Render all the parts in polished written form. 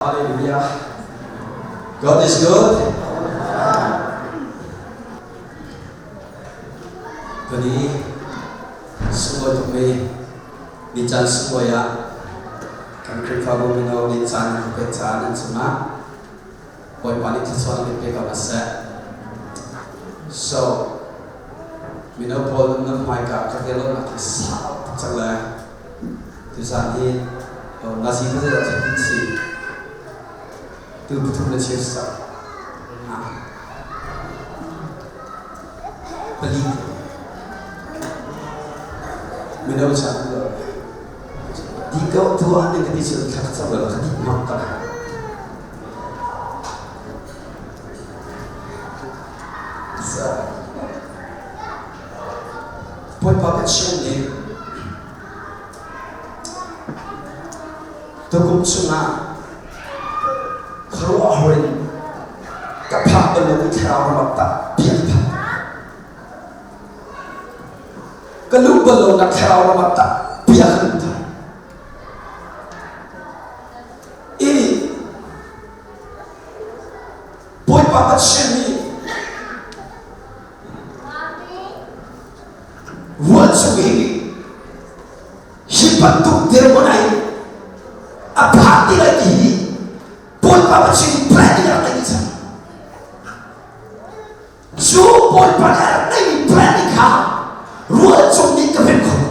Hallelujah. God is good. Tuni sunglawi tukmi ni caan sunglawi ah kan Khrihfabu mino ni caan an pek caan an cungah Bawipa nih thluachuah an pe ko hna seh. So mino pawl nan hmaika ka velawmnak hi sau tuk cang le Tuzaan hi nazi kha zeidah check si tu pathum le cheu sak pali mino chan lo di ko tu ah ne ka ti chu thla ka cam lo ka di mak ka so Bawipa Pathian nih Tukum chungah khuaruahhar in ka phak bal lomi thlarau ram ah tampi an phak. Ka luh bal lonak thlarau ram ah tampi a kan luhter. I Bawipa Pathian nih Rual chung hi hi bantuk dirhmun ah hin a phan ti lai ti hi Bawipa Pathian plan in a rak neih cang. Cu Bawipa nih a rak neihmi plan kha rual cung nih ka phen khawh.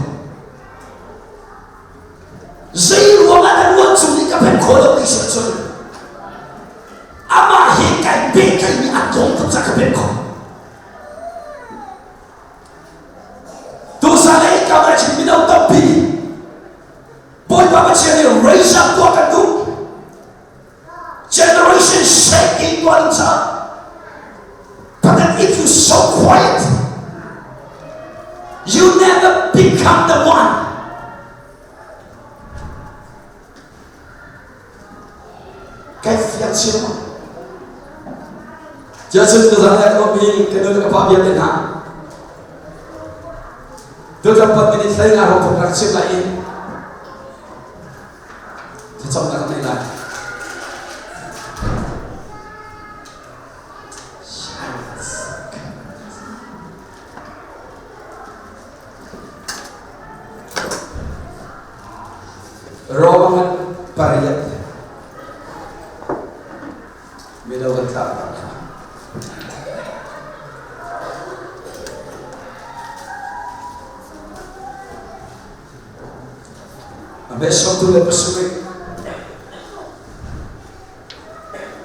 Zei ruangah dah rual cung nih ka phen khawh lo ti si ahcun amah he kai pehtlaihmi a tawng tuk caah ka phen khawh. Tuchan i ka chim mino tampi Bawipa Pathian nih raise up tuah kan duh. Generation shaking tuah ding caah. But then if you so quiet, you never become the one. Kai fiang chin ma. Jesuh tu zan ka mi ka nu ka pa vialte hna. Tu kan pat minute hlei nga rong thok rak chim lai in. Thlacam nak nei lai. Roman pariat mino kan tlak tak kha. A besok tu le pasarih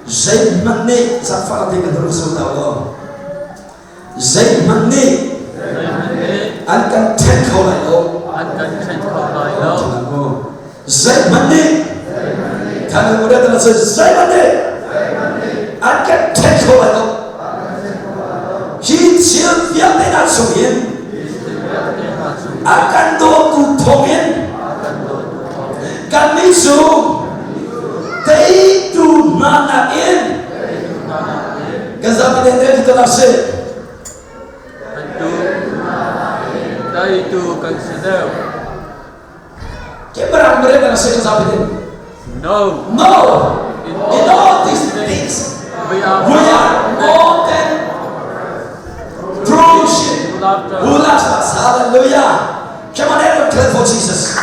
zeihmanh nih zaangfah te kan rak so ta lo Zeihmanh nih an kan ṭhen kho lai lo. An kan ṭhen kho lai lo. Zeihmanh nih than u le zeihmanh nih an kan ṭhen kho lai lo. Hi thil vialte hna chungin a kan dawtu thawngin kannih cu teitu hna nakin Kan zapi te te tu si. Teitu teitu kan si deuh. Ke berang mere kan si kan zapi te. No. No. In all these things we are, we are more than through him who loves us. Hallelujah. Come on, everyone clap for Jesus.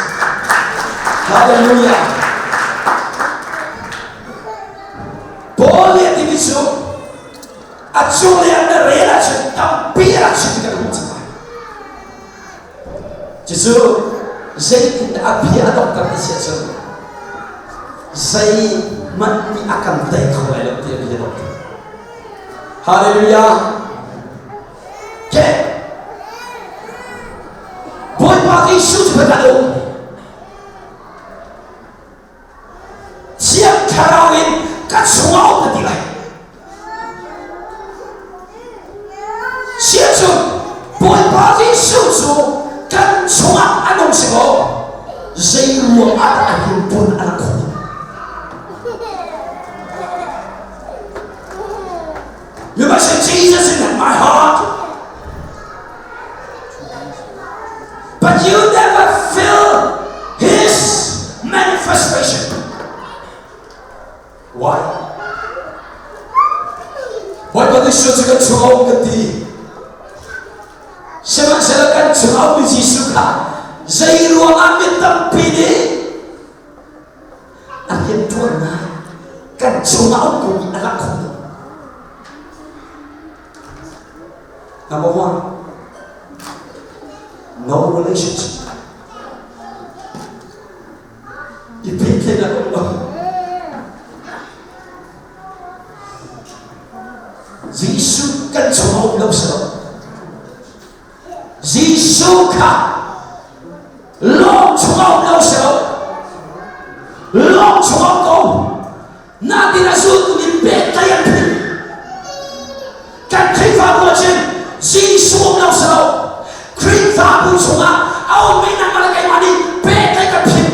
Hallelujah. Paul nih a timi cu a cunglei ah na rel ahcun tampi a rak chim kan hmuh cang lai. Cucu zeitin a bia a donghter ti si ahcun zeihmanh nih a kan tei kho lai lo ti a bia donghter. Hallelujah. Okay. Bawipa Jesuh cu kan um. Thiang Thlarau in ka chungah um na ti lai. Sia cu Bawipa Jesuh cu kan chungah a nung si kaw zei ruang ah dah a lungpun a rak khawh? You must say Jesus is in my heart. But you never feel His manifestation. Why? Bawipa Jesuh cu kan chung a um kan ti. Sihmanhsehlaw kan chung a ummi Jesuh kha zei ruangah mi tampi nih a rianṭuannak kan chungah a um komi a langh khawh lo. Number one, no relationship. I pehtlaihnak um lo. Jesuh kan chungah um lo si lo. Jesuh kha lawng chungah um lo si lo. Lawng chungah ko. Natin a zultu nih pehtlaih an philh. Kan Khrihfabu ah cun Jesuh um lo si lo. Khrihfabu chungah a ummi nangmah le keimah nih pehtlaih kan philh.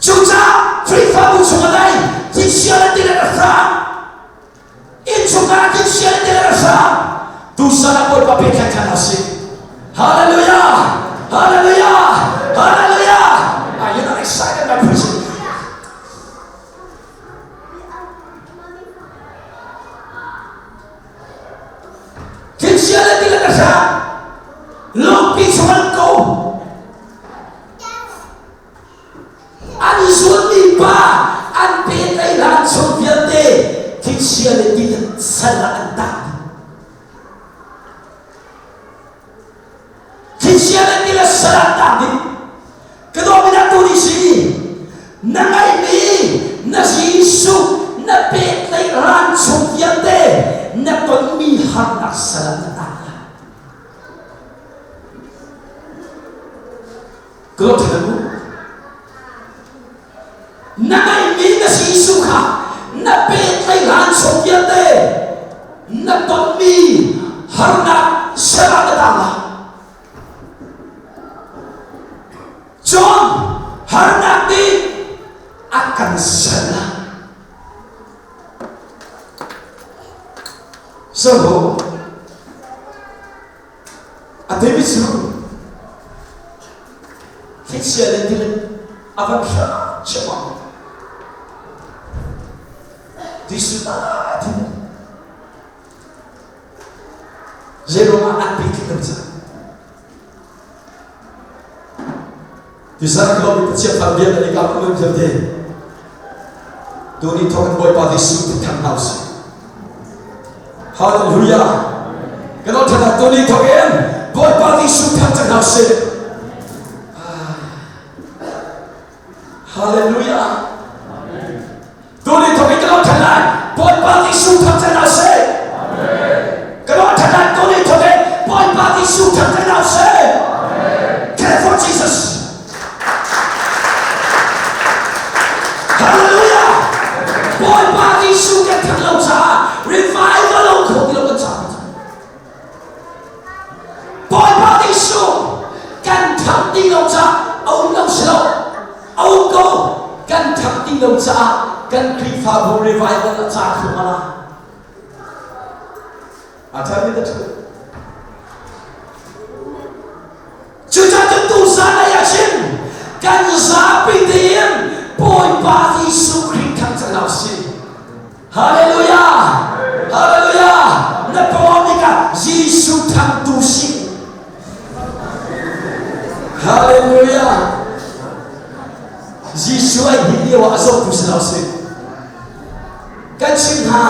Cucaah Khrihfabu chungah dai thilsial an ti le ka hrang. Innchungkhar ah thilsial an ti le ka hrang. Tusan ah Bawipa pehtlaih ṭhan a si. Hallelujah! Hallelujah! Hallelujah! Are you not excited my preaching? Thilsial an ti le ka hrang. Lungpi chung an ko. An zulmi pa an pehtlaih hlan chung vialte thilsia le ti sal ah an tah dih. Thilsia le ti le sal ah an tah dih. Ka dawmi dah tu ni si na ngeihmi na Jesuh na pehtlaih hlan chung vialte na tonmi harnak sal ah na tah lai. Ka ṭhen u. Na ngeihmi na Jesuh kha na pehtlaih hlan chung vialte na tonmi harnak sal ah na tang lai. Cun harnak nih a kan sal lai. So, A David cu thlichia le tilet a van hram chiahmah. Jesuh ta thin. Zeiruangah an pe tlik lo cang. Tuzarh ka mi Pathian far bia na ka um vialte. Tuni thawk in Bawipa Jesuh ti thang hna usih. Hallelujah. Kan aw thana tuni thawk in Bawipa Jesuh thang cang hna usih. Hallelujah. Tuni thawk in kan aw thana Bawipa Jesuh thang cang hna usih. Kan aw thana tuni thawk in Bawipa Jesuh thang cang hna usih. Clap for Jesus. Hallelujah! Bawipa Jesuh kan thang lo caah revival lo kho ti lo kan caah. Bawipa Jesuh kan thang ti lo caah a um lo si lo. A um ko. Kan thang ti lo caah kan Khrihfabu revival a ca thlu ala. I tell you the truth. Cucaah cun tuzan lei ah cun kan zapi tein Bawipa Jesuh Khrih thang cang hna usih. Hallelujah! Hallelujah! Na pawng ah Jesuh thang tu si. Hallelujah! Jesuh ai hi lio ah a zohtu si hna usih. Kan chim hna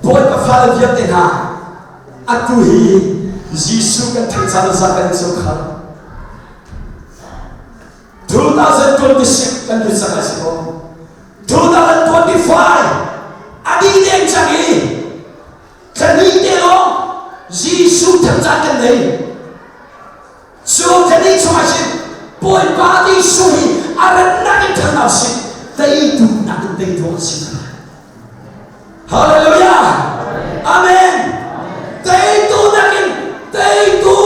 Bawipa fale vialte hna, atu hi Jesuh kan theih caan za kan in khal. 2026 kan lut cang ai si ko. 2025 a dih deng cang i thla te lawng Jesuh thang caan kan nei. Cu thla chungah hin Bawipa Jesuh hi a rannak in thang usih teitu nak in teitu an si. Hallelujah! Amen! Teitu nakin teitu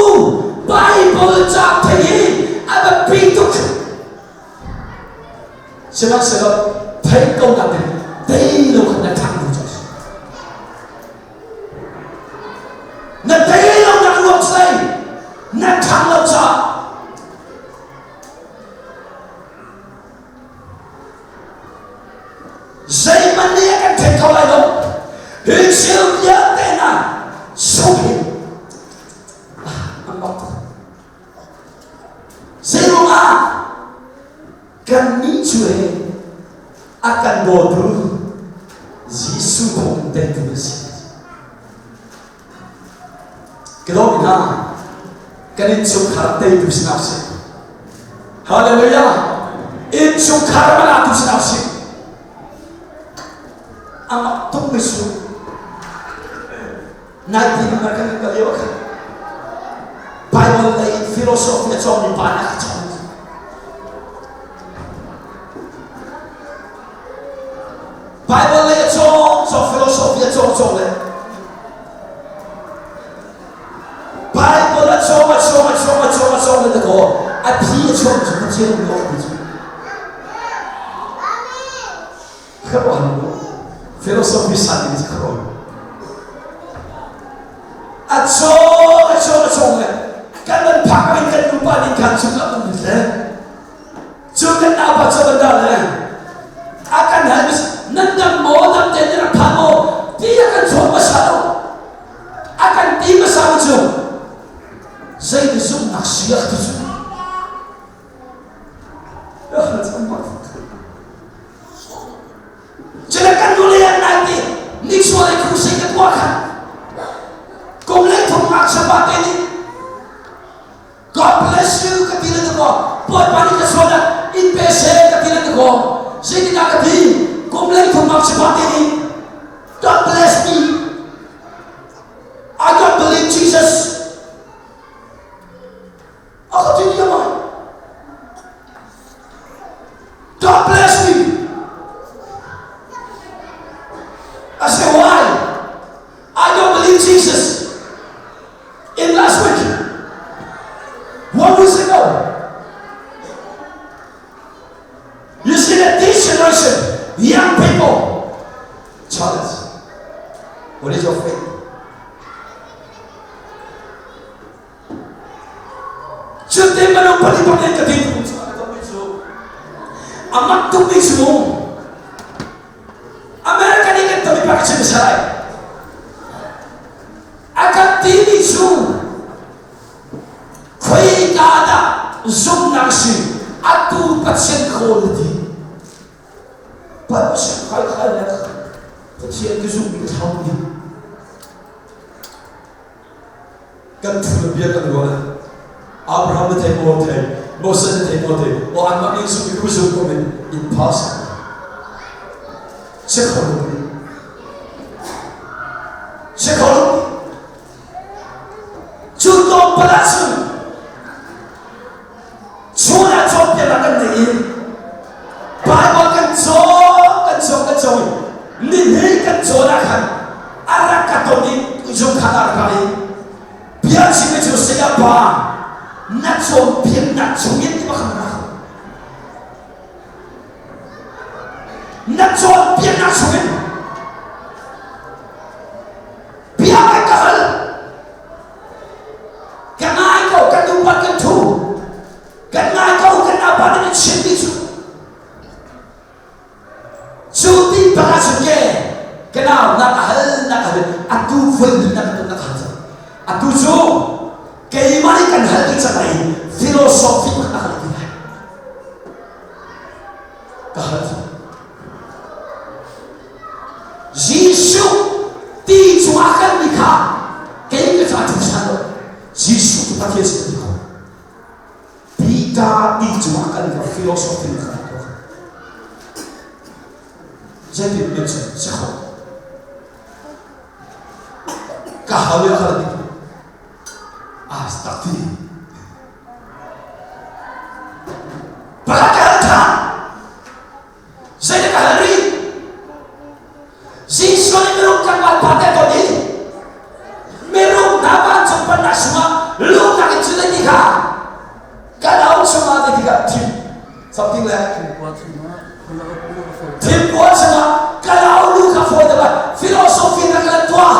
Bible ca thei hi a biapi tuk. Sihmanhsehlaw thei ko nakin tei lo khan na ṭhang ding cu a si. Na tei lo nak ruang si na ṭhang lo caah. Thei kho lai lo. Hi thil vialte hna sung hi an bak tuk. Zeiruangah kannih cu he a kan dawtu Jesuh thawng teitu na si. Ka dawt hna, kan innchungkhar teitu si hna usih. Hallelujah! Innchungkhar mana tu si hna usih. Amak tuk mi su. Nai ti kan kan lio khan Bible lei philosophy a cawngmi pa nih a cawng. Bible lei a cawng cawng philosophy a cawng cawng le Bible a cawng a cawng a cawng a cawng a cawng le dakaw a phi a chuak cu Pathian um lo ti cu. Khuaruahhar philosophy san in khuaruah. A cawng a cawng a cawng le kan nan phak in kan nupa nih khan chung a um le cu kan naupa cu ban dah le a kan hal mis nan dam maw dam te nan rak phan maw ti a kan chawm hmasa lo a kan ti hmasa cu zei zumhnak si a ti cu. Cule kan nu le an nai ti niksual i crusade ka tuah khan kum le thum ngakchia pa te nih God bless you ka ti le ko Bawipa nih ka sual in pe she ka ti le ko zeitindah ka ti kum le thum ngakchia pa te nih God bless me I don't believe Jesus. A ka ti diam ai. God bless me. I say, why? I don't believe Jesus. In last week, 1 week ago, you see that this generation, young people, challenge. What is your faith? Cutin minung pali bak in ka ti tuk cu ka tonmi cu a mak tukmi cu America nih kan tonmi bak chim sai a kan timi cu khoika dah zumhnak si atu Pathian khawl na ti Pathian khai khai le Pathian ka zumhmi ka thlau ding Kan thu bia kan ruah. Abraham na thei maw thei, Moses na thei maw thei, o anmah nih zum i zum ko men impossible. Si kho lo. Si kho lo. Cu tlawmpal ahcun chun ah cawnpiaknak kan nei i Bible kan cawn kan cawn kan cawn i nihnih kan cawn ah khan a rak ka ton i zung kha rak ra i bia chimmi cu saya pa na cawnpiaknak chungin ti bakhan rak na cawnpiaknak chungin bia kan ka hal Ka ngai ko, kan nupa kan thu. Kan ngai ko, kan apa nih an chimmi cu. Cu ti bak ahcun ke ka nau na ka hal na ka hal atu voi ni na ka na ka hal cang. Atu cu keimah nih kan hal ti cang lai philosophy bak na hal ti lai. Ka hal cang. Jesuh ti cungah kan mi kha kei ka ca cu san lo Jesuh cu Pathian sin ti ko Peter ti cungah kan ka philosophy ka ko zeitin men cu si kho ka hau ya khala ti as tak ti Pakhat ka hal tha Zeidah ka hal rih? Jesuh nih minung kan van phan te tawn i minung hna vancung pennak chungah luhnak in cu ti kha kan au chungah ti tikah thim something like thimkua chungah kan au lu kha fawi te philosophy na kan tuah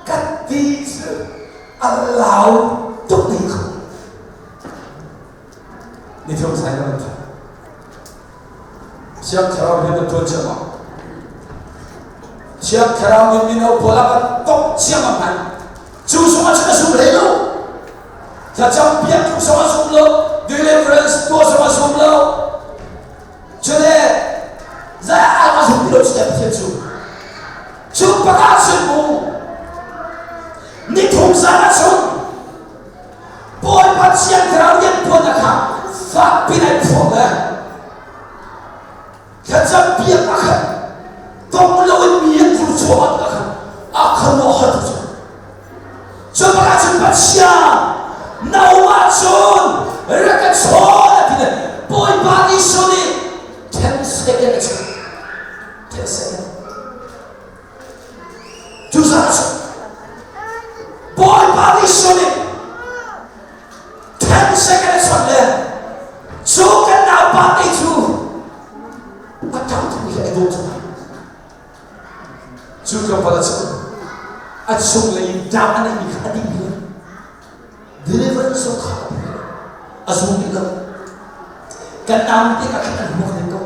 ka ti cu a lau tuk ni kho ni thong sai na Siang Thlarau he na ṭuan ciammam. Thiang Thlarau nih mino pawl a kan tongh ciam a hman. Cu zong ah cun a zum hlei lo. Thlacam piak tluk zong a zum lo. Deliverance tuah zong a zum lo. Cule zei a zum ti lo cu Pathian cu. Cu pakah cun mu nithum zan ah cun Bawipa Thiang Thlarau riantuannak kha fakpi in ai phuang le thlacam piak a khan tong loin mi an tur chuah a khan a khan a har cu. Cu bakah cun Pathian na um ahcun rak ka chawn a ti le Bawipa Jesuh nih 10 second a chim. 10 second. Cucaah cun Bawipa Jesuh nih 10 second a chawnh le cu kan naupa te cu a ṭang tuk hi a dawh cang. Cu tlawmpal a chim. A chunglei in ṭah a neihmi kha a ding lo. Deliverance zong kha a ding lo. A zum dih lo. Kan nau te ka khan an ruak len ko.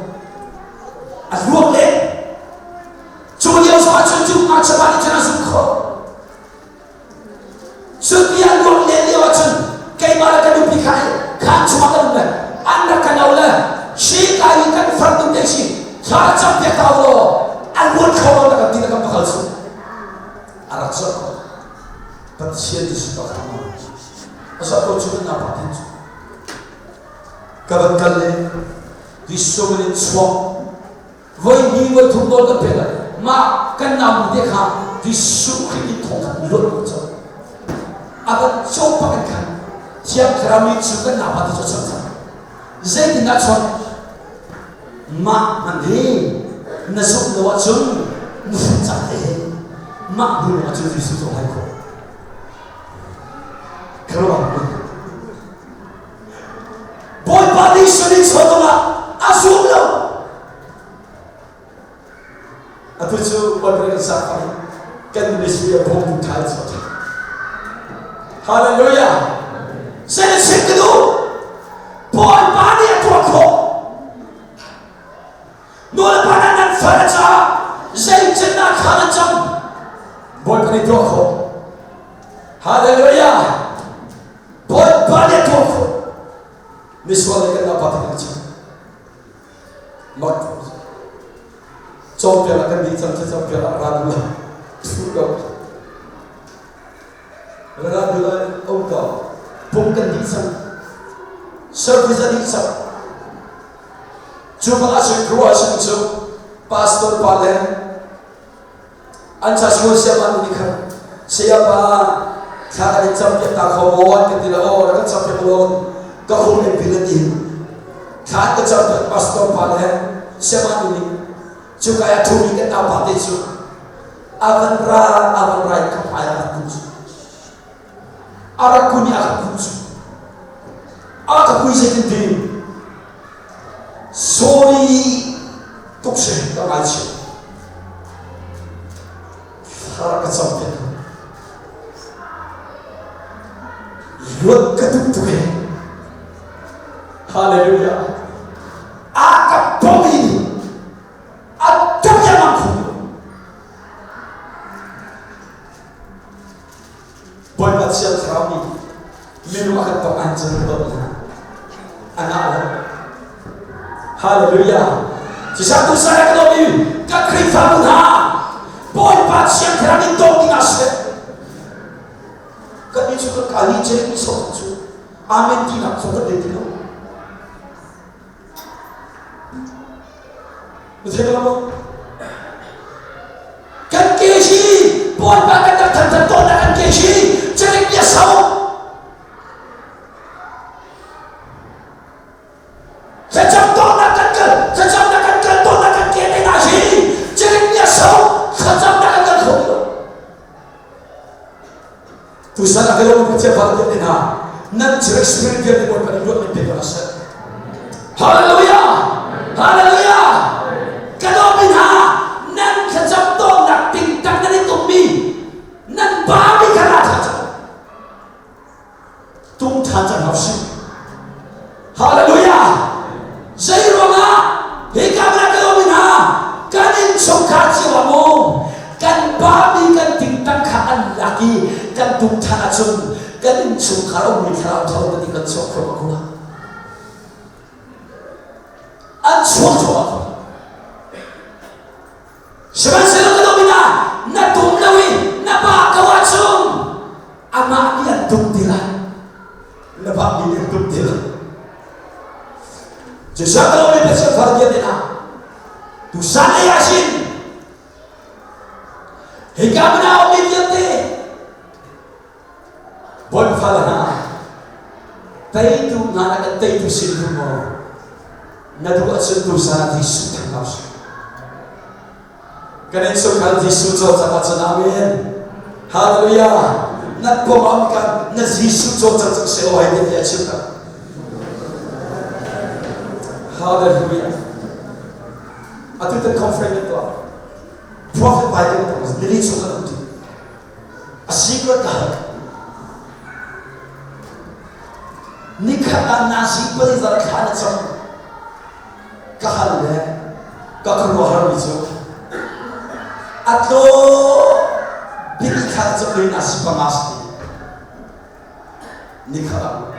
A ruak len. Cu lio zong ah cun cu ngakchia nih cun a zum khawh. Cuti an ruak len lio ah cun keimah le ka nupi kha khaan chungah kan um le an rak kan au le shi ka i kan farnu te si thla cam piak ta law an ruat kho lo na kan ti na kan pakal su a rak zawt ko. Pathian ti si ko kha ma a zawt ko cu na pa tin cu ka van kal le Jesuh min in chuak. Voi hnih voi thum nawl kan pek mah kan nau te kha Jesuh Khrih in thawng kha luat ko cang. A kan cawk pak in khan Thiang Thlarau nih cu kan nau pa te cu a chawnh cang. Zeitindah chawnh? Mah hman hi na zumh lo ahcun na hruh cang te he mah hnu lawng ahcun Jesuh cu a hai khawh. Kharuah. Bawipa nih suni chawt ah a zum lo. Atu cu Bawipa kan sak fang kan ministry a bawmtu ṭha in chawt. Hallelujah. Zei na chim ka duh? Bawipa nih a tuah khawh. Nu le pa nan far a caah zeitindah thla nan cam? Bawipa nih tuah khawh. Hallelujah. Bawipa nih a tuah khawh. Misual nih kan pa kan chim. Mak cawmpiak ah kan dih cang cu cawmpiak ah ra dul thu ko. Ra dul um ko. Pung kan dih cang. Service a dih cang. Cu bang ah cun Croatian cu pastor pa le an ca school sianginn nih khan sayapa thla kan in campiak ta kho maw an kan ti le aw rak kan campiak law ka hung in bil an ti thla an ka campiak pastor pa le sianginn nih cu kai a thumi kan naupa te cu a van ra a van ra in ka hmai ah a kun cu a rak kun i a ka kun cu a ka kui zeitin ti Sorry tuk si ka ngaichih. Thla ka cam piak. Luat ka duh tuk he. Hallelujah. A ka pom i a tuk yang khu. Bawipa Thiang Thlarau nih minung a kan tong an cun dawt hna. A ngah lo. Hallelujah. Sisa tu saya ka dawt i ka Khrihfabu hna Bawipa Thiang Thlarau nih dawt ding ah seh. Kan nih cu kan ka hi che mi sok cu Amen ti nak zong kan nei ti lo. Na thei lo maw? Kan ke hi Bawipa kan rak thangthat tawnnak kan ke hi cerik bia sau. Thlacam tawnnak kan kal, thlacamnak kan kal tawnnak kan ke te hna hi cerik bia sau, thlacamnak kan kal kho lo. Tusan a ka lo Pathian fa te hna nan church spirit vialte Bawipa nih luat min pe ko seh. Hallelujah! Hallelujah! Ka dawmi hna nan thlacam tawnnak tingtang nan i tummi nan ba mi kha ra thlacam. Tung ṭhan cang hau si. Hallelujah! Zei ruangah hi ka ka dawmi hna kan innchungkhar cio ah mu. tum ṭhan ahcun kan innchungkhar ummi thlarau ṭhalo tete kan chuak thluahmah ko lai. An chuak thluahmah ko. Sihmanhsehlaw ka dawmi hna, na tum lo i na pa ko ahcun amah nih an tum ti lai. Na pa nih an tum ti lai. Cucaah ka dawmi Pathian far vialte hna, tusan lei ah hin hika hmun ah a ummi vialte Bawipa fale hna, teitu hna na kan teitu sin duh maw? Na duh ahcun tuzan ah Jesuh thang hau sih. Kan innchungkhar Jesuh cawlcangh ahcun Amen. Hallelujah. Na pawm kan na Jesuh cawlcangh cang seh aw hei ti a chim ka. Hallelujah. Atu tan conference kan tuah. Prophet Bible kan tuah. Nili chung kan um ti. A secret ka hal. Nikhat ah nazi pali zar thla na cam ka hal le ka khuaruahharmi cu a tlaw bik thla na cam le nazi panga si nikhat ah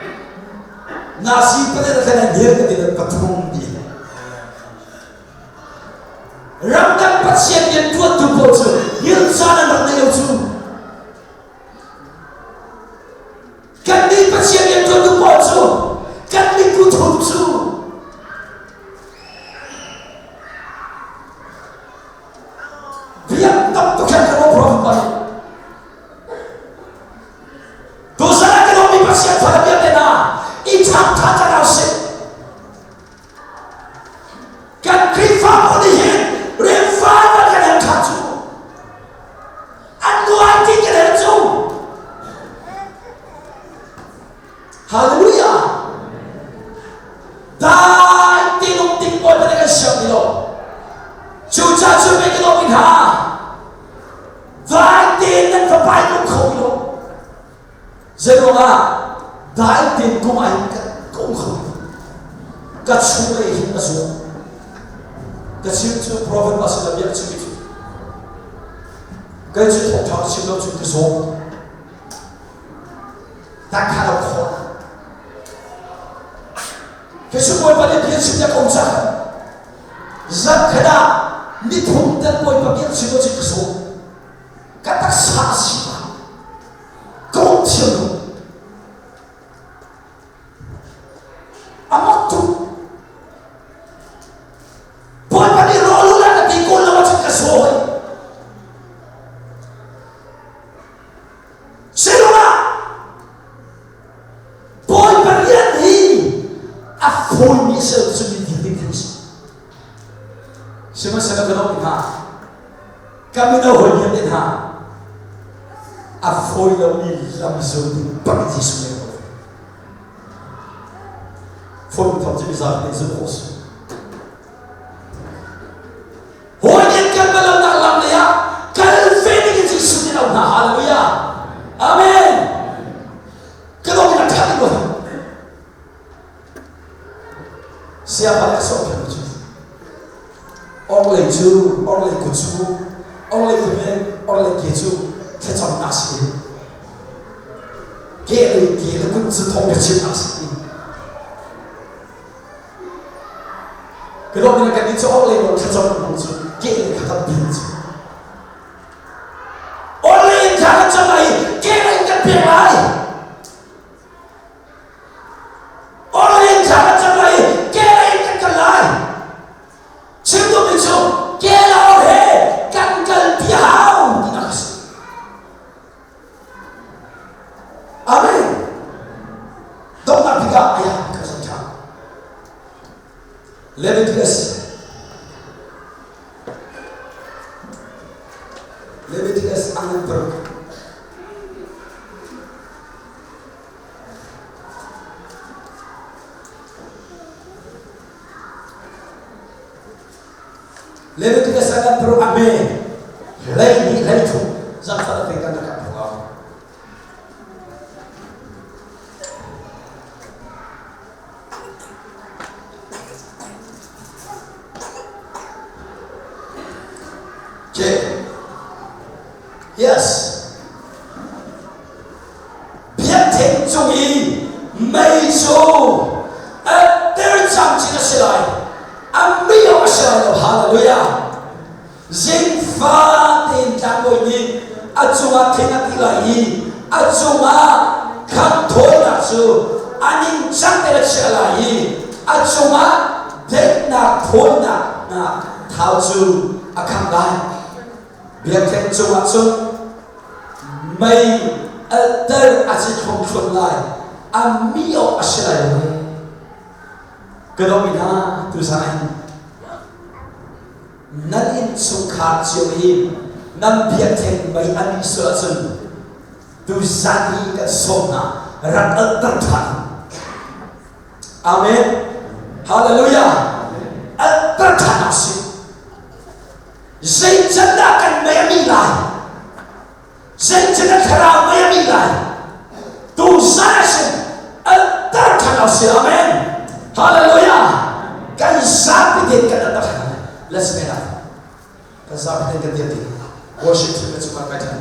nazi pali na thla na ka ti pathum ti Ramdang Pathian rianṭuantu pawl cu hngilh caan an rak nei lo cu. Kannih Pathian rianṭuantu pawl cu kan mitku thum cu biak tam tuk khan kan prophet pa nih tuzan ah kan ummi Pathian fale vialte hna i ṭhang ṭha cang hna usih. Kan Khrihfabu nih hin revival kan herh ṭhan cu. Anointing kan herh cu. Hallelujah. Dai te nung ting bawi kan siam ti lo. Cucaah cu pe ka lawm hna. Dai tein nan fapa in um kho ti lo. Zeiruangah dai tein kum ah hin ka um kho ka chung lei hin a zuam. Ka chim cu prophet pa sinah bia a chim cu kai cu thawngṭha ka chim lo cu ka zaw. That kind of call. Kei cu Bawipa nih bia chim ya ko cang. Zan khat ah nithum tan Bawipa bia chim lo cu ka zaw. Ka taksa a si ka um thiam lo. A mak tuk. Bawipa nih rawl u ka ti kawl lo ahcun ka sawi. Zeiruangah Bawipa rian hi a fawimi a si lo cu mi vialte thei si. Sihmanhsehlaw ka dawt hna, ka mino hawi vialte hna, a fawi lomi lam zul ding bak Jesuh nih a ko. Fawi thawng cu mizapi nih zulh khawh si. Hawi nih kan balonak lam lei ah kal ve ding in Jesuh nih a hna. Hallelujah. Amen. Ka dawt in a ṭha ding Siapa nih a sawh peng cu? Orhlei cu orhlei kut cu orhlei kut le orhlei ke cu thlacamnak si i kehlei ke le kut cu thawng biachimnak si i ka dawt mi kan nih cu orhlei lawng thlacam hmang cu kehlei kha kan bin cu orhlei in kha kan cam lai i kehlei in kan pek lai. Orhlei thla kan cam lai i ke in kan kal lai. Chim duhmi cu ke le or he kan kal ti a hau tinak a si. Amen. Donghnak bik ah ayah ka san ṭha. Leviticus Leviticus angan paruk. Leviticus ah kan pro a me hlei hnih hlei thum zangfah te kan rak phuah. Okay. Yes. si lai. A mi awk a si lai lo. Hallelujah. Zingfa tein tlangbawi nih a cungah thing a ti lai i a cungah khangh thawinak cu a ningcang tein a chiah lai i a cungah daihnak thawinak hna thau cu a khangh lai. Biakṭheng cungah cun mei alhter a si thluangthluan lai, a mi awk a si lai lo. Ka dawmi hna, tuzan ah hin nan innchungkhar cio i nan biakṭheng mei a mih sual ahcun tuzan hi kan sawm hna, rak alhter ṭhan. Amen. Hallelujah. Alhter ṭhan a si. Zeicandah kan mei a mih lai? Zeicandah thlarau mei a mih lai? Tuzan ah sin alter ṭhan a si. Amen. Hallelujah. Kan zapi tein kan alter ṭhan. Let's stand up. Kan zapi tein kan dir ti. Worship team na cungah kai ṭhan.